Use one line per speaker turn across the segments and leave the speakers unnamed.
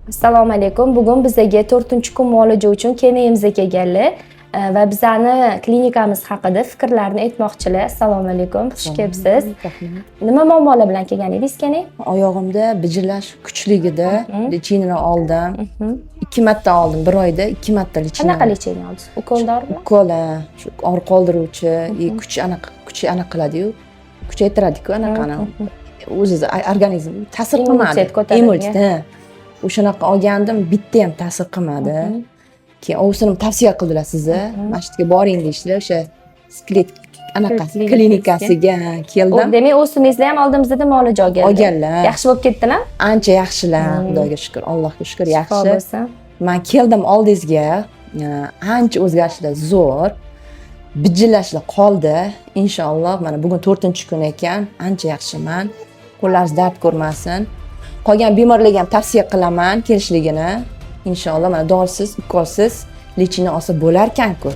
Assalomu alaykum. Bugun bizaga 4-kun muolaja uchun Kenayimizga kelganlar va bizani klinikamiz haqida fikrlarini aytmoqchilar. Assalomu alaykum. Xush kelibsiz. Nima muammolar bilan kelgan edingiz, Kenay?
Oyog'imda bijillash kuchligida лечение ni oldim. Ikki marta oldim, bir oyda ikki marta лечение.
Qanaqa лечение oldingiz? Ukol dorimi?
Ukol, ha, shu og'riq qoldiruvchi, и kuch anaqa, kuch anaqa qiladiyu, kuchaytiradiku anaqani, o'zizni organizm ta'sir qilmadi.
Immunitet ko'tarilgan.
Immunitet, ha. O'shanaqa olgandim, bitta ham ta'sir qilmadi. Keyin ovsinim tavsiya qildilar, sizni mana shu yerga boring deyishdilar, o'sha Skelet anaqasi
Klinikasiga.
klinikasiga keldim.
Demak, ovsiningizlar ham oldimizda muolaja olganlar.
Olganlar.
Yaxshi bo'lib ketdilar?
Ancha yaxshilar, xudoga shukur, allohga shukur,
Shifo
yaxshi.
bo'lsin.
Man keldim oldingizga, ancha o'zgarishlar zo'r, bijillashlar qoldi inshaalloh. Mana bugun 4-kun ekan, ancha yaxshiman, qo'llaringiz dard ko'rmasin. Qolgan bemorlarga ham tavsiya qilaman kelishligini inshaalloh. Mana dorisiz, ukolsiz лечение olsa bo'larkanku,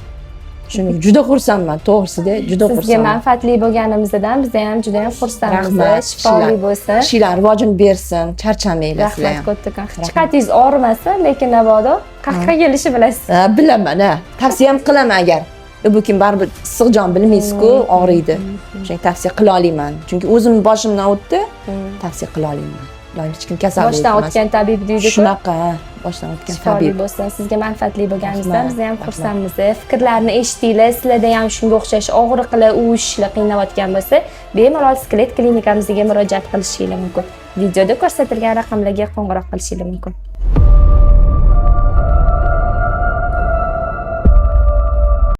shuni juda xursandman, to'g'risida juda
Sizga
xursandman.
manfaatli bo'lganimizdan biz ham juda ham xursandmiz.
Rahmat.
Shifoli bo'lsin.
Ishinglar rivojini bersin, charchamanglar sizlar
Rahmat
ham.
kattakon. Hech qatingiz og'rimasin, lekin mabodo qayerga kelishni bilasiz.
Ha, bilaman, ha, tavsiya ham qilaman. Agar bu kim, baribir issiq jon, bilmaysizku, og'riydi. O'shanga tavsiya qila olaman, chunki o'zimni boshimdan o'tdi, tavsiya qila olaman. Iloyim hech kim kasal
Boshdan
bo'lib
o'tgan tabib deydi-ku.
Shunaqa, ha, boshdan o'tgan
Shifoli
tabib.
bo'lsin. Sizga manfaatli bo'lganimizdan
Rahmat,
biz ham
rahmat.
xursandmiz. Fikrlarni eshitdinglar. Sizlarda ham shunga o'xshash og'riqlar, uvishishlar qiynayotgan bo'lsa, bemalol Skelet klinikamizga murojaat qilishingiz mumkin. Videoda ko'rsatilgan raqamlarga qo'ng'iroq qilishingiz mumkin.